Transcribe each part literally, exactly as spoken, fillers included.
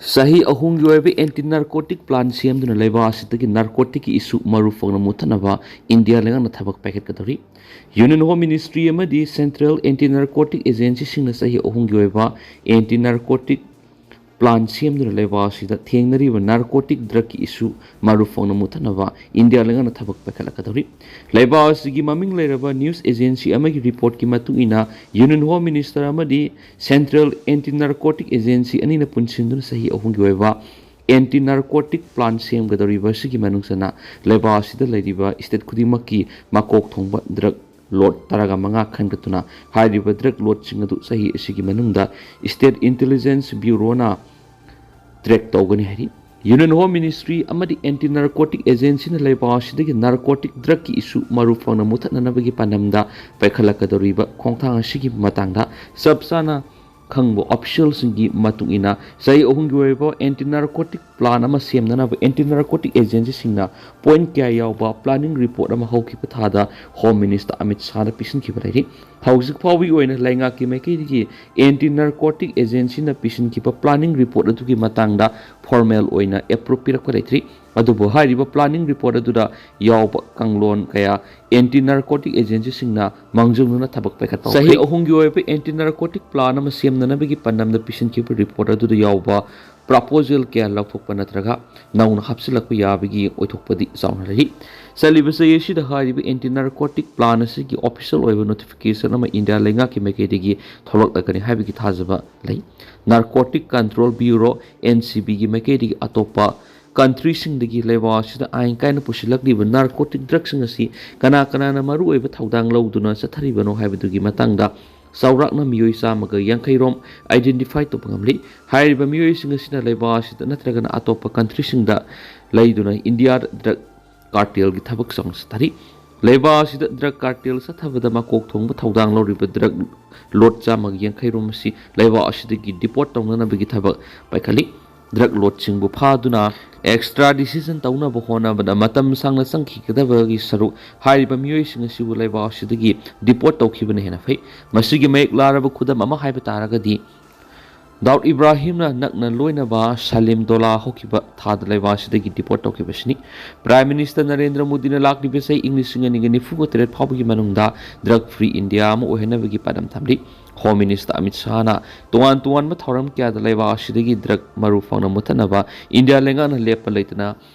ꯆꯍꯤ ꯑꯍꯨꯝꯒꯤ ꯑꯣꯏꯕ ꯑꯦꯟꯇꯤ ꯅꯥꯔꯀꯣꯇꯤꯛ ꯄ꯭ꯂꯥꯟ ꯁꯦꯝꯗꯨꯅ ꯂꯩꯕꯥꯛ ꯑꯁꯤꯗꯒꯤ ꯅꯥꯔꯀꯣꯇꯤꯛꯀꯤ ꯏꯁꯨ ꯃꯔꯨ ꯐꯪꯅ ꯃꯨꯊꯠꯅꯕ ꯏꯟꯗꯤꯌꯥ ꯂꯩꯉꯥꯛꯅ ꯊꯕꯛ ꯄꯥꯏꯈꯠꯀꯗꯧꯔꯤ꯫ ꯌꯨꯅꯤꯌꯟ ꯍꯣꯝ ꯃꯤꯅꯤꯁꯇ꯭ꯔꯤ ꯑꯃꯗꯤ ꯁꯦꯟꯇ꯭ꯔꯦꯜ ꯑꯦꯟꯇꯤ ꯅꯥꯔꯀꯣꯇꯤꯛ ꯑꯦꯖꯦꯟꯁꯤꯁꯤꯡꯅ ꯆꯍꯤ ꯑꯍꯨꯝꯒꯤ ꯑꯣꯏꯕ ꯑꯦꯟꯇꯤ ꯅꯥꯔꯀꯣꯇꯤꯛ ꯄ꯭ꯂꯥꯟ ꯁꯦꯝꯗꯨꯅ ꯂꯩꯕꯥꯛ ꯑꯁꯤꯗ ꯊꯦꯡꯅꯔꯤꯕ ꯅꯥꯔꯀꯣꯇꯤꯛ ꯗ꯭ꯔꯒꯀꯤ ꯏꯁꯨ ꯃꯔꯨ ꯐꯪꯅ ꯃꯨꯊꯠꯅꯕ ꯏꯟꯗꯤꯌꯥ ꯂꯩꯉꯥꯛꯅ ꯊꯕꯛ ꯄꯥꯏꯈꯠꯂꯛꯀꯗꯧꯔꯤ꯫ ꯂꯩꯕꯥꯛ ꯑꯁꯤꯒꯤ ꯃꯃꯤꯡ ꯂꯩꯔꯕ ꯅ꯭ꯌꯨꯁ ꯑꯦꯖꯦꯟꯁꯤ ꯑꯃꯒꯤ ꯔꯤꯄꯣꯔꯠꯀꯤ ꯃꯇꯨꯡ ꯏꯟꯅ, ꯌꯨꯅꯤꯌꯟ ꯍꯣꯝ ꯃꯤꯅꯤꯁꯇꯔ ꯑꯃꯗꯤ ꯁꯦꯟꯇ꯭ꯔꯦꯜ ꯑꯦꯟꯇꯤ ꯅꯥꯔꯀꯣꯇꯤꯛ ꯑꯦꯖꯦꯟꯁꯤ ꯑꯅꯤꯅ ꯄꯨꯟꯁꯤꯟꯗꯨꯅ ꯆꯍꯤ ꯑꯍꯨꯝꯒꯤ ꯑꯣꯏꯕ ꯑꯦꯟꯇꯤ ꯅꯥꯔꯀꯣꯇꯤꯛ ꯄ꯭ꯂꯥꯟ ꯁꯦꯝꯒꯗꯧꯔꯤꯕ ꯑꯁꯤꯒꯤ ꯃꯅꯨꯡ ꯆꯟꯅ ꯂꯩꯕꯥꯛ ꯑꯁꯤꯗ ꯂꯩꯔꯤꯕ ꯁ꯭ꯇꯦꯠ ꯈꯨꯗꯤꯡꯃꯛꯀꯤ ꯃꯀꯣꯛ ꯊꯣꯡꯕ ꯗ꯭ꯔꯒ ꯂꯣꯔꯗ ꯇꯔꯥꯒ ꯃꯉꯥ ꯈꯟꯒꯠꯇꯨꯅ ꯍꯥꯏꯔꯤꯕ ꯗ꯭ꯔꯒ ꯂꯣꯔꯗꯁꯤꯡ ꯑꯗꯨ ꯆꯍꯤ ꯑꯁꯤꯒꯤ ꯃꯅꯨꯡꯗ ꯁ꯭ꯇꯦꯠ ꯏꯟꯇꯦꯂꯤꯖꯦꯟꯁ ꯕ꯭ꯌꯨꯔꯣꯅ ꯇ꯭ꯔꯦꯛ ꯇꯧꯒꯅꯤ ꯍꯥꯏꯔꯤ꯫ ꯌꯨꯅꯤꯌꯟ ꯍꯣꯝ ꯃꯤꯅꯤꯁꯇ꯭ꯔꯤ ꯑꯃꯗꯤ ꯑꯦꯟꯇꯤ ꯅꯥꯔꯀꯣꯇꯤꯛ ꯑꯦꯖꯦꯟꯁꯤꯅ ꯂꯩꯕꯥꯛ ꯑꯁꯤꯗꯒꯤ ꯅꯥꯔꯀꯣꯇꯤꯛ ꯗ꯭ꯔꯒꯀꯤ ꯏꯁꯨ ꯃꯔꯨ ꯐꯪꯅ ꯃꯨꯊꯠꯅꯅꯕꯒꯤ ꯄꯥꯟꯗꯝꯗ ꯄꯥꯏꯈꯠꯂꯛꯀꯗꯧꯔꯤꯕ ꯈꯣꯡꯊꯥꯡ ꯑꯁꯤꯒꯤ ꯃꯇꯥꯡꯗ ꯆꯞ ꯆꯥꯅ ꯈꯪꯕ ꯑꯣꯐꯤꯁꯤꯌꯦꯜꯁꯤꯡꯒꯤ ꯃꯇꯨꯡ ꯏꯟꯅ, ꯆꯍꯤ ꯑꯍꯨꯝꯒꯤ ꯑꯣꯏꯕ ꯑꯦꯟꯇꯤ ꯅꯥꯔꯀꯣꯇꯤꯛ ꯄ꯭ꯂꯥꯟ ꯑꯃ ꯁꯦꯝꯅꯅꯕ ꯑꯦꯟꯇꯤ ꯅꯥꯔꯀꯣꯇꯤꯛ ꯑꯦꯖꯦꯟꯁꯤꯁꯤꯡꯅ ꯄꯣꯏꯟꯠ ꯀꯌꯥ ꯌꯥꯎꯕ ꯄ꯭ꯂꯥꯅꯤꯡ ꯔꯤꯄꯣꯔꯠ ꯑꯃ ꯍꯧꯈꯤꯕ ꯊꯥꯗ ꯍꯣꯝ ꯃꯤꯅꯤꯁꯇꯔ ꯑꯃꯤꯠ ꯁꯥꯍꯗ ꯄꯤꯁꯤꯟꯈꯤꯕ ꯂꯩꯔꯤ꯫ ꯍꯧꯖꯤꯛ ꯐꯥꯎꯕꯒꯤ ꯑꯣꯏꯅ ꯂꯩꯉꯥꯛꯀꯤ ꯃꯥꯏꯀꯩꯗꯒꯤ ꯑꯦꯟꯇꯤ ꯅꯥꯔꯀꯣꯇꯤꯛ ꯑꯦꯖꯦꯟꯁꯤꯅ ꯄꯤꯁꯤꯟꯈꯤꯕ ꯄ꯭ꯂꯥꯅꯤꯡ ꯔꯤꯄꯣꯔꯠ ꯑꯗꯨꯒꯤ ꯃꯇꯥꯡꯗ ꯐꯣꯔꯃꯦꯜ ꯑꯣꯏꯅ ꯑꯦꯄ꯭ꯔꯨꯞ ꯄꯤꯔꯛꯄ ꯂꯩꯇ꯭ꯔꯤ꯫ ꯑꯗꯨꯕꯨ ꯍꯥꯏꯔꯤꯕ ꯄ꯭ꯂꯥꯅꯤꯡ ꯔꯤꯄꯣꯔꯠ ꯑꯗꯨꯗ ꯌꯥꯎꯕ ꯀꯥꯡꯂꯣꯟ ꯀꯌꯥ ꯑꯦꯟꯇꯤ ꯅꯥꯔꯀꯣꯇꯤꯛ ꯑꯦꯖꯦꯟꯁꯤꯁꯤꯡꯅ ꯃꯥꯡꯖꯧꯅꯅ ꯊꯕꯛ ꯄꯥꯏꯈꯠꯄ ꯆꯍꯤ ꯍꯧꯈ꯭ꯔꯦ꯫ ꯑꯍꯨꯝꯒꯤ ꯑꯣꯏꯕ ꯑꯦꯟꯇꯤ ꯅꯥꯔꯀꯣꯇꯤꯛ ꯄ꯭ꯂꯥꯟ ꯑꯃ ꯁꯦꯝꯅꯅꯕꯒꯤ ꯄꯥꯟꯗꯝꯗ ꯄꯤꯁꯤꯟꯈꯤꯕ ꯔꯤꯄꯣꯔꯠ ꯑꯗꯨꯗ ꯌꯥꯎꯕ ꯄ꯭ꯔꯄꯣꯖꯦꯜ ꯀꯌꯥ ꯂꯧꯊꯣꯛꯄ ꯅꯠꯇ꯭ꯔꯒ ꯅꯧꯅ ꯍꯥꯞꯆꯤꯜꯂꯛꯄ ꯌꯥꯕꯒꯤ ꯑꯣꯏꯊꯣꯛꯄꯗꯤ ꯆꯥꯎꯅ ꯂꯩꯔꯤ꯫ ꯆꯠꯂꯤꯕ ꯆꯍꯤ ꯑꯁꯤꯗ ꯍꯥꯏꯔꯤꯕ ꯑꯦꯟꯇꯤ ꯅꯥꯔꯀꯣꯇꯤꯛ ꯄ꯭ꯂꯥꯟ ꯑꯁꯤꯒꯤ ꯑꯣꯐꯤꯁꯤꯌꯦꯜ ꯑꯣꯏꯕ ꯅꯣꯇꯤꯐꯤꯀꯦꯁꯟ ꯑꯃ ꯏꯟꯗꯤꯌꯥ ꯂꯩꯉꯥꯛꯀꯤ ꯃꯥꯏꯀꯩꯗꯒꯤ ꯊꯣꯛꯂꯛꯂꯒꯅꯤ ꯍꯥꯏꯕꯒꯤ ꯊꯥꯖꯕ ꯂꯩ꯫ ꯅꯥꯔꯀꯣꯇꯤꯛ ꯀꯟꯇ꯭ꯔꯣꯜ ꯕ꯭ꯌꯨꯔꯣ, ꯑꯦꯟ ꯁꯤ ꯕꯤꯒꯤ ꯃꯥꯏꯀꯩꯗꯒꯤ ꯑꯇꯣꯞꯄ ꯀꯟꯇ꯭ꯔꯤꯁꯤꯡꯗꯒꯤ ꯂꯩꯕꯥꯛ ꯑꯁꯤꯗ ꯑꯥꯏꯟ ꯀꯥꯏꯅ ꯄꯨꯁꯤꯜꯂꯛꯂꯤꯕ ꯅꯥꯔꯀꯣꯇꯤꯛ ꯗ꯭ꯔꯒꯁꯤꯡ ꯑꯁꯤ ꯀꯅꯥ ꯀꯅꯥꯅ ꯃꯔꯨꯑꯣꯏꯕ ꯊꯧꯗꯥꯡ ꯂꯧꯗꯨꯅ ꯆꯠꯊꯔꯤꯕꯅꯣ ꯍꯥꯏꯕꯗꯨꯒꯤ ꯃꯇꯥꯡꯗ ꯆꯥꯎꯔꯥꯛꯅ ꯃꯤꯑꯣꯏ ꯆꯥꯝꯃꯒ ꯌꯥꯡꯈꯩ ꯔꯣꯝ ꯑꯥꯏꯗꯦꯟꯇꯤꯐꯥꯏ ꯇꯧꯕ ꯉꯝꯂꯤ꯫ ꯍꯥꯏꯔꯤꯕ ꯃꯤꯑꯣꯏꯁꯤꯡ ꯑꯁꯤꯅ ꯂꯩꯕꯥꯛ ꯑꯁꯤꯗ ꯅꯠꯇ꯭ꯔꯒꯅ ꯑꯇꯣꯞꯄ ꯀꯟꯇ꯭ꯔꯤꯁꯤꯡꯗ ꯂꯩꯗꯨꯅ ꯏꯟꯗꯤꯌꯥꯗ ꯗ꯭ꯔꯒ ꯀꯥꯔꯇꯦꯜꯒꯤ ꯊꯕꯛ ꯆꯥꯎꯅ ꯆꯠꯊꯔꯤ꯫ ꯂꯩꯕꯥꯛ ꯑꯁꯤꯗ ꯗ꯭ꯔꯒ ꯀꯥꯔꯇꯦꯜ ꯆꯠꯊꯕꯗ ꯃꯀꯣꯛ ꯊꯣꯡꯕ ꯊꯧꯗꯥꯡ ꯂꯧꯔꯤꯕ ꯗ꯭ꯔꯒ ꯂꯣꯔꯗ ꯆꯥꯝꯃꯒ ꯌꯥꯡꯈꯩ ꯔꯣꯝ ꯑꯁꯤ ꯂꯩꯕꯥꯛ ꯑꯁꯤꯗꯒꯤ ꯗꯤꯄꯣꯔꯠ ꯇꯧꯅꯅꯕꯒꯤ ꯊꯕꯛ ꯄꯥꯏꯈꯠꯂꯤ꯫ ꯗ꯭ꯔꯒ ꯂꯣꯔꯗꯁꯤꯡꯕꯨ ꯐꯥꯗꯨꯅ ꯑꯦꯛꯁꯇ꯭ꯔꯥꯗꯤꯁꯟ ꯇꯧꯅꯕ ꯍꯣꯠꯅꯕꯗ ꯃꯇꯝ ꯁꯥꯡꯅ ꯆꯪꯈꯤꯒꯗꯕꯒꯤ ꯁꯔꯨꯛ ꯍꯥꯏꯔꯤꯕ ꯃꯤꯑꯣꯏꯁꯤꯡ ꯑꯁꯤꯕꯨ ꯂꯩꯕꯥꯛ ꯑꯁꯤꯗꯒꯤ ꯗꯤꯄꯣꯔꯠ ꯇꯧꯈꯤꯕꯅ ꯍꯦꯟꯅ ꯐꯩ꯫ ꯃꯁꯤꯒꯤ ꯃꯌꯦꯛ ꯂꯥꯔꯕ ꯈꯨꯗꯝ ꯑꯃ ꯍꯥꯏꯕ ꯇꯥꯔꯒꯗꯤ, ꯗꯥꯎꯗ ꯏꯕ꯭ꯔꯥꯍꯤꯝꯅ ꯅꯛꯅ ꯂꯣꯏꯅꯕ ꯁꯂꯤꯝ ꯗꯣꯂꯥ ꯍꯧꯈꯤꯕ ꯊꯥꯗ ꯂꯩꯕꯥꯛ ꯑꯁꯤꯗꯒꯤ deport ꯇꯧꯈꯤꯕꯁꯤꯅꯤ꯫ Prime Minister ꯅꯔꯦꯟꯗ꯭ꯔ ꯃꯣꯗꯤꯅ ꯂꯥꯛꯂꯤꯕ ꯆꯍꯤ ꯏꯪ ꯂꯤꯁꯤꯡ ꯑꯅꯤꯒ ꯅꯤꯐꯨꯒ ꯇꯔꯦꯠ ꯐꯥꯎꯕꯒꯤ ꯃꯅꯨꯡꯗ drug free India ꯑꯃ ꯑꯣꯏꯍꯟꯅꯕꯒꯤ ꯄꯥꯟꯗꯝ ꯊꯝꯂꯤ꯫ Home Minister ꯑꯃꯤꯠ ꯁꯥꯍꯅ ꯇꯣꯉꯥꯟ ꯇꯣꯉꯥꯟꯕ ꯊꯧꯔꯝ ꯀꯌꯥꯗ ꯂꯩꯕꯥꯛ ꯑꯁꯤꯗꯒꯤ drug ꯃꯔꯨ ꯐꯪꯅ ꯃꯨꯠꯊꯠꯅꯕ ꯏꯟꯗꯤꯌꯥ ꯂꯩꯉꯥꯛꯅ ꯂꯦꯞꯄ ꯂꯩꯇꯅ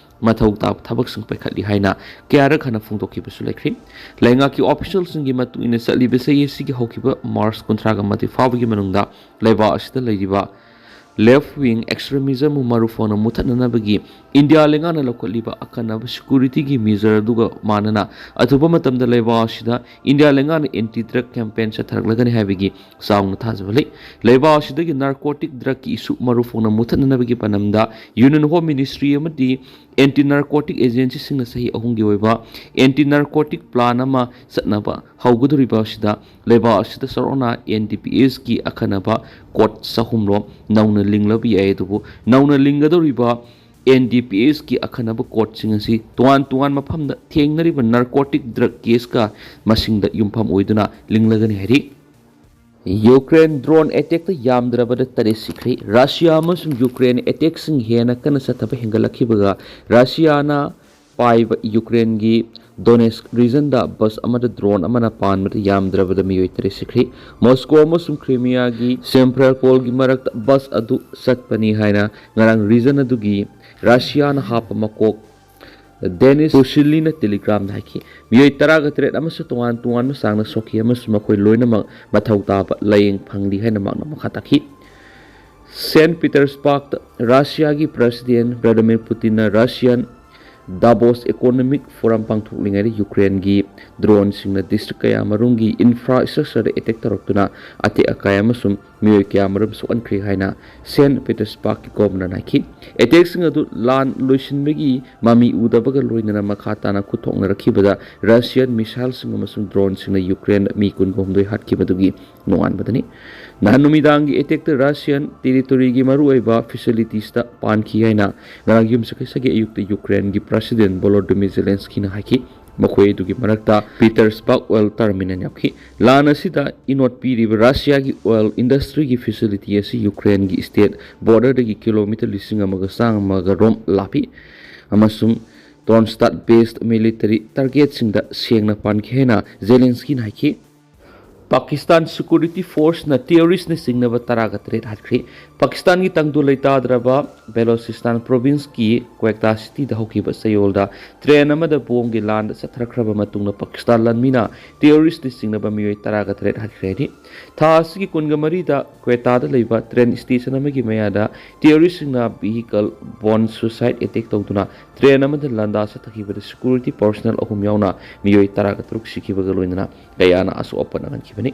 ꯃꯊꯧ ꯇꯥꯕ ꯊꯕꯛꯁꯤꯡ ꯄꯥꯏꯈꯠꯂꯤ ꯍꯥꯏꯅ ꯀꯌꯥꯔꯛ ꯍꯟꯅ ꯐꯣꯡꯗꯣꯛꯈꯤꯕꯁꯨ ꯂꯩꯈ꯭ꯔꯤ꯫ ꯂꯩꯉꯥꯛꯀꯤ officialꯁꯤꯡꯒꯤ ꯃꯇꯨꯡ ꯏꯟꯅ ꯆꯠꯂꯤꯕ ꯆꯍꯤ ꯑꯁꯤꯒꯤ ꯍꯧꯈꯤꯕ March ꯀꯨꯟꯊ꯭ꯔꯥꯒ ꯃꯥꯊꯣꯏ ꯐꯥꯎꯕꯒꯤ ꯃꯅꯨꯡꯗ ꯂꯩꯕꯥꯛ ꯑꯁꯤꯗ ꯂꯩꯔꯤꯕ left wing extremismꯕꯨ ꯃꯔꯨ ꯐꯪꯅ ꯃꯨꯠꯊꯠꯅꯅꯕꯒꯤ ꯏꯟꯗꯤꯌꯥ ꯂꯩꯉꯥꯛꯅ ꯂꯧꯈꯠꯂꯤꯕ ꯑꯈꯟꯅꯕ securityꯒꯤ measure ꯑꯗꯨꯒ ꯃꯥꯟꯅꯅ ꯑꯊꯨꯕ ꯃꯇꯝꯗ ꯂꯩꯕꯥꯛ ꯑꯁꯤꯗ ꯏꯟꯗꯤꯌꯥ ꯂꯩꯉꯥꯛꯅ anti drug campaign ꯆꯠꯊꯔꯛꯂꯒꯅꯤ ꯍꯥꯏꯕꯒꯤ ꯆꯥꯎꯅ ꯊꯥꯖꯕ ꯂꯩ꯫ ꯂꯩꯕꯥꯛ ꯑꯁꯤꯗꯒꯤ narcotic drugꯀꯤ issue ꯃꯔꯨ ꯐꯪꯅ ꯃꯨꯠꯊꯠꯅꯅꯕꯒꯤ ꯄꯥꯟꯗꯝꯗ Union Home Ministry ꯑꯃꯗꯤ anti narcotic agencyꯁꯤꯡꯅ ꯆꯍꯤ ꯑꯍꯨꯝꯒꯤ ꯑꯣꯏꯕ anti narcotic plan ꯑꯃ ꯆꯠꯅꯕ ꯍꯧꯒꯗꯧꯔꯤꯕ ꯑꯁꯤꯗ ꯂꯩꯕꯥꯛ ꯑꯁꯤꯗ ꯆꯥꯎꯔꯥꯛꯅ NDPSꯀꯤ ꯑꯈꯟꯅꯕ code ꯆꯍꯨꯝꯔꯣꯝ ꯅꯧꯅ ꯂꯤꯡꯂꯕ ꯌꯥꯏ꯫ ꯑꯗꯨꯕꯨ ꯅꯧꯅ ꯂꯤꯡꯒꯗꯧꯔꯤꯕ NDPSꯀꯤ ꯑꯈꯟꯅꯕ codeꯁꯤꯡ ꯑꯁꯤ ꯇꯣꯉꯥꯟ ꯇꯣꯉꯥꯟ ꯃꯐꯝꯗ ꯊꯦꯡꯅꯔꯤꯕ narcotic drug caseꯀ ꯃꯁꯤꯡꯗ ꯌꯨꯝꯐꯝ ꯑꯣꯏꯗꯨꯅ ꯂꯤꯡꯂꯒꯅꯤ ꯍꯥꯏꯔꯤ꯫ ꯌꯨꯀ꯭ꯔꯦꯟ drone attackꯇ ꯌꯥꯝꯗ꯭ꯔꯕꯗ ꯇꯔꯦꯠ ꯁꯤꯈ꯭ꯔꯦ꯫ ꯔꯁꯤꯌꯥ ꯑꯃꯁꯨꯡ ꯌꯨꯀ꯭ꯔꯦꯟ attackꯁꯤꯡ ꯍꯦꯟꯅ ꯀꯟꯅ ꯆꯠꯊꯕ ꯍꯦꯟꯒꯠꯂꯛꯈꯤꯕꯒ ꯔꯁꯤꯌꯥꯅ ꯄꯥꯏꯕ ꯌꯨꯀ꯭ꯔꯦꯟꯒꯤ Donetsk regionꯗ bus ꯑꯃꯗ drone ꯑꯃꯅ ꯄꯥꯟꯕꯗ ꯌꯥꯝꯗ꯭ꯔꯕꯗ ꯃꯤꯑꯣꯏ ꯇꯔꯦꯠ ꯁꯤꯈ꯭ꯔꯦ꯫ Moscow ꯑꯃꯁꯨꯡ Crimeaꯒꯤ Sevastopolꯒꯤ ꯃꯔꯛꯇ bus ꯑꯗꯨ ꯆꯠꯄꯅꯤ ꯍꯥꯏꯅ ꯉꯔꯥꯡ region ꯑꯗꯨꯒꯤ ꯔꯁꯤꯌꯥꯅ ꯍꯥꯞꯄ ꯃꯀꯣꯛ Denis Pushilina Telegramꯗ ꯍꯥꯏꯈꯤ꯫ ꯃꯤꯑꯣꯏ ꯇꯔꯥꯒ ꯇꯔꯦꯠ ꯑꯃꯁꯨ ꯇꯣꯉꯥꯟ ꯇꯣꯉꯥꯟꯕ ꯆꯥꯡꯗ ꯁꯣꯛꯈꯤ ꯑꯃꯁꯨꯡ ꯃꯈꯣꯏ ꯂꯣꯏꯅꯃꯛ ꯃꯊꯧ ꯇꯥꯕ ꯂꯥꯌꯦꯡ ꯐꯪꯂꯤ ꯍꯥꯏꯅ ꯃꯍꯥꯛꯅ ꯃꯈꯥ ꯇꯥꯈꯤ꯫ Saint Petersburgꯗ ꯔꯁꯤꯌꯥꯒꯤ President Vladimir Putinꯅ Russian Davos Economic Forum ꯄꯥꯡꯊꯣꯛꯂꯤꯉꯩꯗ ꯌꯨꯀ꯭ꯔꯦꯟꯒꯤ droneꯁꯤꯡꯅ district ꯀꯌꯥ ꯃꯔꯨꯝꯒꯤ infrastructureꯗ attack ꯇꯧꯔꯛꯇꯨꯅ ꯑꯇꯦꯛ ꯑꯀꯥꯏ ꯑꯃꯁꯨꯡ ꯃꯤꯑꯣꯏ ꯀꯌꯥ ꯃꯔꯨꯝ ꯁꯣꯛꯍꯟꯈ꯭ꯔꯦ ꯍꯥꯏꯅ Saint Petersburgꯀꯤ governor ꯍꯥꯏꯈꯤ꯫ Attackꯁꯤꯡ ꯑꯗꯨ ꯂꯥꯟ ꯂꯣꯏꯁꯤꯟꯕꯒꯤ ꯃꯃꯤ ꯎꯗꯕꯒ ꯂꯣꯏꯅꯅ ꯃꯈꯥ ꯇꯥꯅ ꯈꯨꯠꯊꯣꯛꯅꯔꯛꯈꯤꯕꯗ Russian missileꯁꯤꯡ ꯑꯃꯁꯨꯡ droneꯁꯤꯡꯅ ꯌꯨꯀ꯭ꯔꯦꯟꯗ ꯃꯤ ꯀꯨꯟꯒ ꯍꯨꯝꯗꯣꯏ ꯍꯥꯠꯈꯤꯕꯗꯨꯒꯤ ꯅꯣꯡꯉꯥꯟꯕꯗꯅꯤ꯫ ꯅꯍꯥꯟ ꯅꯨꯃꯤꯗꯥꯡꯒꯤ attackꯇ Russian territoryꯒꯤ ꯃꯔꯨꯑꯣꯏꯕ facilitiesꯇ ꯄꯥꯟꯈꯤ ꯍꯥꯏꯅ ꯉꯔꯥꯡ ꯌꯨꯝꯁꯀꯩꯁꯒꯤ ꯑꯌꯨꯛꯇ ꯌꯨꯀ꯭ꯔꯦꯟꯒꯤ President Volodymyr Zelenskyꯅ ꯍꯥꯏꯈꯤ꯫ ꯃꯈꯣꯏ ꯑꯗꯨꯒꯤ ꯃꯔꯛꯇ ꯄꯤꯇꯔꯁꯕꯔꯒ ꯑꯣꯏꯜ ꯇꯔꯃꯤꯅꯦꯜ ꯌꯥꯎꯈꯤ꯫ ꯂꯥꯟ ꯑꯁꯤꯗ ꯏꯅꯣꯠ ꯄꯤꯔꯤꯕ ꯔꯁꯤꯌꯥꯒꯤ ꯑꯣꯏꯜ ꯏꯟꯗꯁꯇ꯭ꯔꯤꯒꯤ ꯐꯦꯁꯤꯂꯤꯇꯤ ꯑꯁꯤ ꯌꯨꯀ꯭ꯔꯦꯟꯒꯤ ꯁ꯭ꯇꯦꯠ ꯕꯣꯔꯗꯔꯗꯒꯤ ꯀꯤꯂꯣꯃꯤꯇꯔ ꯂꯤꯁꯤꯡ ꯑꯃꯒ ꯆꯥꯝꯃꯒ ꯔꯣꯝ ꯂꯥꯞꯄꯤ ꯑꯃꯁꯨꯡ ꯇꯣꯟꯁꯇꯥꯠ ꯕꯦꯁ ꯃꯤꯂꯤꯇꯔꯤ ꯇꯥꯔꯒꯦꯠꯁꯤꯡꯗ ꯁꯦꯡꯅ ꯄꯥꯟꯈꯤ ꯍꯥꯏꯅ ꯖꯦꯂꯦꯟꯁꯀꯤꯅ ꯍꯥꯏꯈꯤ꯫ ꯄꯥꯀꯤꯁꯇꯥꯟ ꯁꯦꯀ꯭ꯌꯨꯔꯤꯇꯤ ꯐꯣꯔꯁꯅ ꯇꯦꯔꯣꯔꯤꯁ꯭ꯠꯅ ꯆꯤꯡꯅꯕ ꯇꯔꯥꯒ ꯇꯔꯦꯠ ꯍꯥꯠꯈ꯭ꯔꯦ꯫ ꯄꯥꯀꯤꯁꯇꯥꯟꯒꯤ ꯇꯪꯗꯨ ꯂꯩꯇꯥꯗ꯭ꯔꯕ ꯕꯦꯂꯣꯆꯤꯁꯇꯥꯟ ꯄ꯭ꯔꯣꯚꯤꯟꯁꯀꯤ ꯀ꯭ꯋꯦꯇꯥ ꯁꯤꯇꯤꯗ ꯍꯧꯈꯤꯕ ꯆꯌꯣꯜꯗ ꯇ꯭ꯔꯦꯟ ꯑꯃꯗ ꯕꯣꯝꯒꯤ ꯂꯥꯟꯗ ꯆꯠꯊꯔꯛꯈ꯭ꯔꯕ ꯃꯇꯨꯡꯗ ꯄꯥꯀꯤꯁꯇꯥꯟ ꯂꯥꯟꯃꯤꯅ ꯇꯦꯔꯣꯔꯤꯁ꯭ꯠꯅ ꯆꯤꯡꯅꯕ ꯃꯤꯑꯣꯏ ꯇꯔꯥꯒ ꯇꯔꯦꯠ ꯍꯥꯠꯈ꯭ꯔꯦ ꯍꯥꯏꯔꯤ꯫ ꯊꯥ ꯑꯁꯤꯒꯤ ꯀꯨꯟꯒ ꯃꯔꯤꯗ ꯀ꯭ꯋꯦꯇꯥꯗ ꯂꯩꯕ ꯇ꯭ꯔꯦꯟ ꯁ꯭ꯇꯦꯁꯟ ꯑꯃꯒꯤ ꯃꯌꯥꯗ ꯇꯦꯔꯣꯔꯤꯁ꯭ꯠꯁꯤꯡꯅ ꯚꯤꯍꯤꯀꯜ ꯕꯣꯝ ꯁꯨꯏꯁꯥꯏꯗ ꯑꯦꯇꯦꯛ ꯇꯧꯗꯨꯅ ꯇ꯭ꯔꯦꯟ ꯑꯃꯗ ꯂꯥꯟꯗꯥ ꯆꯠꯊꯈꯤꯕꯗ ꯁꯦꯀ꯭ꯌꯨꯔꯤꯇꯤ ꯄꯔꯁꯣꯅꯦꯜ ꯑꯍꯨꯝ ꯌꯥꯎꯅ ꯃꯤꯑꯣꯏ ꯇꯔꯥꯒ ꯇꯔꯨꯛ ꯁꯤꯈꯤꯕꯒ ꯂꯣꯏꯅꯅ ꯀꯌꯥꯅ ꯑꯁꯣꯛ ꯑꯄꯟ ꯅꯪꯍꯟꯈꯤꯕꯅꯤ꯫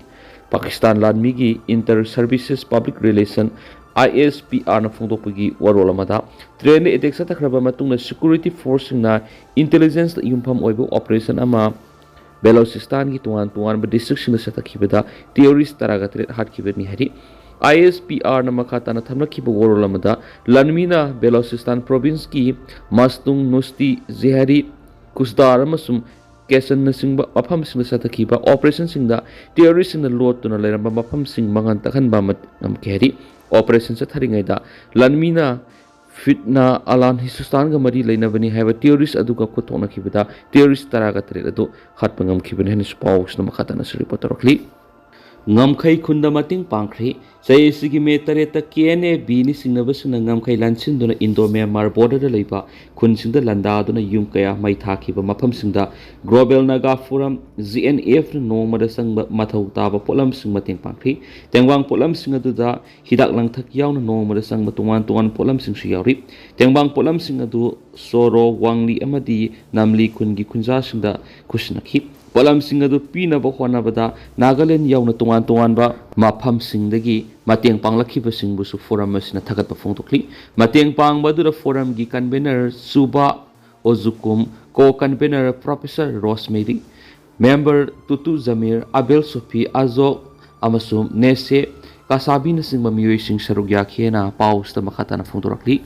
ꯄꯥꯀꯤꯁꯇꯥꯟ ꯂꯥꯟꯃꯤꯒꯤ ꯏꯟꯇꯔ ꯁꯔꯚꯤꯁꯦꯁ ꯄꯕ꯭ꯂꯤꯛ ꯔꯤꯂꯦꯁꯟ, ꯑꯥꯏ ꯑꯦꯁ ꯄꯤ ꯑꯥꯔꯅ ꯐꯣꯡꯗꯣꯛꯄꯒꯤ ꯋꯥꯔꯣꯜ ꯑꯃꯗ, ꯇ꯭ꯔꯦꯟꯗ ꯑꯦꯇꯦꯛ ꯆꯠꯊꯈ꯭ꯔꯕ ꯃꯇꯨꯡꯗ ꯁꯦꯀ꯭ꯌꯨꯔꯤꯇꯤ ꯐꯣꯔꯁꯁꯤꯡꯅ ꯏꯟꯇꯦꯂꯤꯖꯦꯟꯁꯇ ꯌꯨꯝꯐꯝ ꯑꯣꯏꯕ ꯑꯣꯄꯔꯦꯁꯟ ꯑꯃ ꯕꯦꯂꯣꯆꯤꯁꯇꯥꯟꯒꯤ ꯇꯣꯉꯥꯟ ꯇꯣꯉꯥꯟꯕ ꯗꯤꯁꯇ꯭ꯔꯤꯛꯁꯤꯡꯗ ꯆꯠꯊꯈꯤꯕꯗ ꯇꯦꯔꯣꯔꯤꯁ꯭ꯠ ꯇꯔꯥꯒ ꯇꯔꯦꯠ ꯍꯥꯠꯈꯤꯕꯅꯤ ꯍꯥꯏꯔꯤ꯫ ꯑꯥꯏ ꯑꯦꯁ ꯄꯤ ꯑꯥꯔꯅ ꯃꯈꯥ ꯇꯥꯅ ꯊꯝꯂꯛꯈꯤꯕ ꯋꯥꯔꯣꯜ ꯑꯃꯗ, ꯂꯥꯟꯃꯤꯅ ꯕꯦꯂꯣꯆꯤꯁꯇꯥꯟ ꯄ꯭ꯔꯣꯚꯤꯟꯁꯀꯤ ꯃꯁꯇꯨꯡ, ꯅꯨꯁꯇꯤ, ꯖꯦꯍꯔꯤ, ꯀꯨꯁꯗꯥꯔ ꯑꯃꯁꯨꯡ ꯀꯦꯁꯟꯅꯆꯤꯡꯕ ꯃꯐꯝꯁꯤꯡꯗ ꯆꯠꯊꯈꯤꯕ ꯑꯣꯄꯔꯦꯁꯟꯁꯤꯡꯗ ꯇꯦꯔꯣꯔꯤꯁ꯭ꯠꯁꯤꯡꯅ ꯂꯣꯠꯇꯨꯅ ꯂꯩꯔꯝꯕ ꯃꯐꯝꯁꯤꯡ ꯃꯉꯥꯟ ꯇꯥꯛꯍꯟꯕ ꯑꯃ ꯉꯝꯈꯤ ꯍꯥꯏꯔꯤ꯫ ꯑꯣꯄꯔꯦꯁꯟ ꯆꯠꯊꯔꯤꯉꯩꯗ ꯂꯥꯟꯃꯤꯅ ꯐꯤꯠꯅꯥ ꯑꯂꯥꯟ ꯍꯤꯟꯗꯨꯁꯇꯥꯟꯒ ꯃꯔꯤ ꯂꯩꯅꯕꯅꯤ ꯍꯥꯏꯕ ꯇꯦꯔꯣꯔꯤꯁ꯭ꯠ ꯑꯗꯨꯒ ꯈꯨꯠ ꯊꯣꯛꯅꯈꯤꯕꯗ ꯇꯦꯔꯣꯔꯤꯁ꯭ꯠ ꯇꯔꯥꯒ ꯇꯔꯦꯠ ꯑꯗꯨ ꯍꯥꯠꯄ ꯉꯝꯈꯤꯕꯅꯤ ꯍꯥꯏꯅꯁꯨ ꯄꯥꯎꯁꯤꯅ ꯃꯈꯥ ꯇꯥꯅꯁꯨ ꯔꯤꯄꯣꯔꯠ ꯇꯧꯔꯛꯂꯤ꯫ ꯉꯝꯈꯩ ꯈꯨꯟꯗ ꯃꯇꯦꯡ ꯄꯥꯡꯈ꯭ꯔꯦ꯫ ꯆꯍꯤ ꯑꯁꯤꯒꯤ ꯃꯦ ꯇꯔꯦꯠꯇ ꯀꯦ ꯑꯦꯟ ꯑꯦ ꯕꯤꯅꯤ ꯆꯤꯡꯅꯕꯁꯤꯡꯅ ꯉꯝꯈꯩ ꯂꯥꯟꯁꯤꯟꯗꯨꯅ ꯏꯟꯗꯣ ꯃ꯭ꯌꯥꯟꯃꯥꯔ ꯕꯣꯔꯗꯔꯗ ꯂꯩꯕ ꯈꯨꯟꯁꯤꯡꯗ ꯂꯥꯟꯗꯥꯗꯨꯅ ꯌꯨꯝ ꯀꯌꯥ ꯃꯩ ꯊꯥꯈꯤꯕ ꯃꯐꯝꯁꯤꯡꯗ global Naga forum, G N ꯑꯦꯐꯅ ꯅꯣꯡꯃꯗ ꯆꯪꯕ ꯃꯊꯧ ꯇꯥꯕ ꯄꯣꯠꯂꯝꯁꯤꯡ ꯃꯇꯦꯡ ꯄꯥꯡꯈ꯭ꯔꯤ꯫ ꯇꯦꯡꯕꯥꯡ ꯄꯣꯠꯂꯝꯁꯤꯡ ꯑꯗꯨꯗ ꯍꯤꯗꯥꯛ ꯂꯥꯡꯊꯛ ꯌꯥꯎꯅ ꯅꯣꯡꯃꯗ ꯆꯪꯕ ꯇꯣꯉꯥꯟ ꯇꯣꯉꯥꯟꯕ ꯄꯣꯠꯂꯝꯁꯤꯡꯁꯨ ꯌꯥꯎꯔꯤ꯫ ꯇꯦꯡꯕꯥꯡ ꯄꯣꯠꯂꯝꯁꯤꯡ ꯑꯗꯨ ꯁꯣꯔꯣ, ꯋꯥꯡꯂꯤ ꯑꯃꯗꯤ ꯅꯥꯝꯂꯤ ꯈꯨꯟꯒꯤ ꯈꯨꯟꯖꯥꯁꯤꯡꯗ ꯈꯨꯠꯁꯤꯟꯅꯈꯤ꯫ ꯄꯣꯠꯂꯝꯁꯤꯡ ꯑꯗꯨ ꯄꯤꯅꯕ ꯍꯣꯠꯅꯕꯗ ꯅꯥꯒꯥꯂꯦꯟ ꯌꯥꯎꯅ ꯇꯣꯉꯥꯟ ꯇꯣꯉꯥꯟꯕ ꯃꯐꯝꯁꯤꯡꯗꯒꯤ ꯃꯇꯦꯡ ꯄꯥꯡꯂꯛꯈꯤꯕꯁꯤꯡꯕꯨꯁꯨ ꯐꯣꯔꯝ ꯑꯁꯤꯅ ꯊꯥꯒꯠꯄ ꯐꯣꯡꯗꯣꯛꯂꯤ꯫ ꯃꯇꯦꯡ ꯄꯥꯡꯕ ꯑꯗꯨꯗ ꯐꯣꯔꯝꯒꯤ ꯀꯟꯚꯦꯅꯔ ꯆꯨꯕꯥ ꯑꯣꯖꯨꯀꯨꯝ, ꯀꯣ convener professor rosemary, member ꯇꯨꯇꯨ ꯖꯃꯤꯔ, ꯑꯕꯦꯜ Sofi, ꯑꯖꯣꯛ ꯑꯃꯁꯨꯡ ꯅꯦꯁꯦ ꯀꯥꯁꯥꯕꯤꯅꯆꯤꯡꯕ ꯃꯤꯑꯣꯏꯁꯤꯡ ꯁꯔꯨꯛ ꯌꯥꯈꯤ ꯍꯥꯏꯅ ꯄꯥꯎꯁꯤꯗ ꯃꯈꯥ ꯇꯥꯅ ꯐꯣꯡꯗꯣꯔꯛꯂꯤ꯫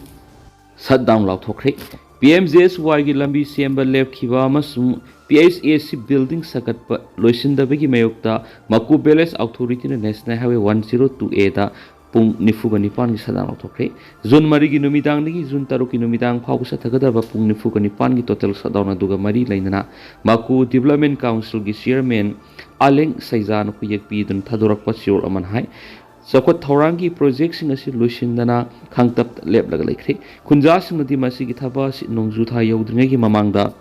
ꯁꯠ ꯗꯥꯎꯟ ꯂꯥꯎꯊꯣꯛꯈ꯭ꯔꯦ꯫ ꯄꯤ ꯑꯦꯝ ꯖꯤ ꯑꯦꯁ ꯋꯥꯏꯒꯤ ꯂꯝꯕꯤ ꯁꯦꯝꯕ ꯂꯦꯞꯈꯤꯕ ꯑꯃꯁꯨꯡ ꯄꯤ ꯑꯩꯆ ꯑꯦ ꯁꯤ ꯕꯤꯜꯗꯤꯡ ꯁꯥꯒꯠꯄ ꯂꯣꯏꯁꯤꯟꯗꯕꯒꯤ ꯃꯥꯌꯣꯛꯇ ꯃꯀꯨ ꯚꯤꯂꯦꯖ ꯑꯣꯊꯣꯔꯤꯇꯤꯅ national highway one zero two ꯑꯦꯗ ꯄꯨꯡ ꯅꯤꯐꯨꯒ ꯅꯤꯄꯥꯟꯒꯤ ꯁꯠꯗꯥꯎꯟ ꯂꯧꯊꯣꯛꯈ꯭ꯔꯦ꯫ ꯖꯨꯟ ꯃꯔꯤꯒꯤ ꯅꯨꯃꯤꯗꯥꯡꯗꯒꯤ ꯖꯨꯟ ꯇꯔꯨꯛꯀꯤ ꯅꯨꯃꯤꯗꯥꯡ ꯐꯥꯎꯕ ꯆꯠꯊꯒꯗꯕ ꯄꯨꯡ ꯅꯤꯐꯨꯒ ꯅꯤꯄꯥꯟꯒꯤ ꯇꯣꯇꯦꯜ ꯁꯠꯗꯥꯎꯟ ꯑꯗꯨꯒ ꯃꯔꯤ ꯂꯩꯅꯅ ꯃꯀꯨ ꯗꯤꯕꯂꯞꯃꯦꯟ ꯀꯥꯎꯟꯁꯤꯜꯒꯤ ꯆꯤꯌꯔꯃꯦꯟ ꯑꯂꯦꯡ ꯁꯩꯖꯥꯅ ꯈꯨꯌꯦꯛ ꯄꯤꯗꯨꯅ ꯊꯥꯗꯣꯔꯛꯄ ꯆꯦꯔꯣꯜ ꯑꯃꯅ ꯍꯥꯏ, ꯆꯥꯎꯈꯠ ꯊꯧꯔꯥꯡꯒꯤ ꯄ꯭ꯔꯣꯖꯦꯛꯁꯤꯡ ꯑꯁꯤ ꯂꯣꯏꯁꯤꯟꯗꯅ ꯈꯥꯡꯇꯞꯇ ꯂꯦꯞꯂꯒ ꯂꯩꯈ꯭ꯔꯦ꯫ ꯈꯨꯟꯖꯥꯁꯤꯡꯅꯗꯤ ꯃꯁꯤꯒꯤ ꯊꯕꯛ ꯑꯁꯤ ꯅꯣꯡꯖꯨ ꯊꯥ ꯌꯧꯗ꯭ꯔꯤꯉꯩꯒꯤ ꯃꯃꯥꯡꯗ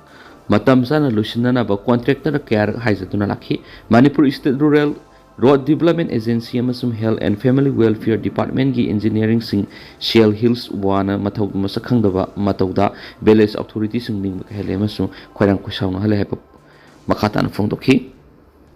ꯃꯇꯝ ꯆꯥꯅ ꯂꯣꯏꯁꯤꯟꯅꯅꯕ ꯀꯣꯟꯇ꯭ꯔꯦꯛꯇꯔ ꯀꯌꯥꯔꯛ ꯍꯥꯏꯖꯗꯨꯅ ꯂꯥꯛꯈꯤ꯫ Manipur state rural road development agency ꯑꯃꯁꯨꯡ ꯍꯦꯜꯊ ꯑꯦꯟ ꯐꯦꯃꯤꯂꯤ ꯋꯦꯜꯐꯤꯌꯔ ꯗꯤꯄꯥꯔꯠꯃꯦꯟꯒꯤ ꯏꯟꯖꯤꯅꯤꯌꯥꯔꯤꯡꯁꯤꯡ ꯁꯦꯜ ꯍꯤꯜꯁ ꯋꯥꯅ ꯃꯊꯧ ꯃꯁꯛ ꯈꯪꯗꯕ ꯃꯇꯧꯗ ꯚꯤꯂꯦꯖ ꯑꯣꯊꯣꯔꯤꯇꯤꯁꯤꯡ ꯅꯤꯡꯕ ꯀꯥꯏꯍꯜꯂꯦ ꯑꯃꯁꯨꯡ ꯈꯣꯏꯔꯥꯡ ꯈꯣꯏꯁꯥꯎꯅꯍꯜꯂꯦ ꯍꯥꯏꯕ ꯃꯈꯥ ꯇꯥꯅ ꯐꯣꯡꯗꯣꯛꯈꯤ꯫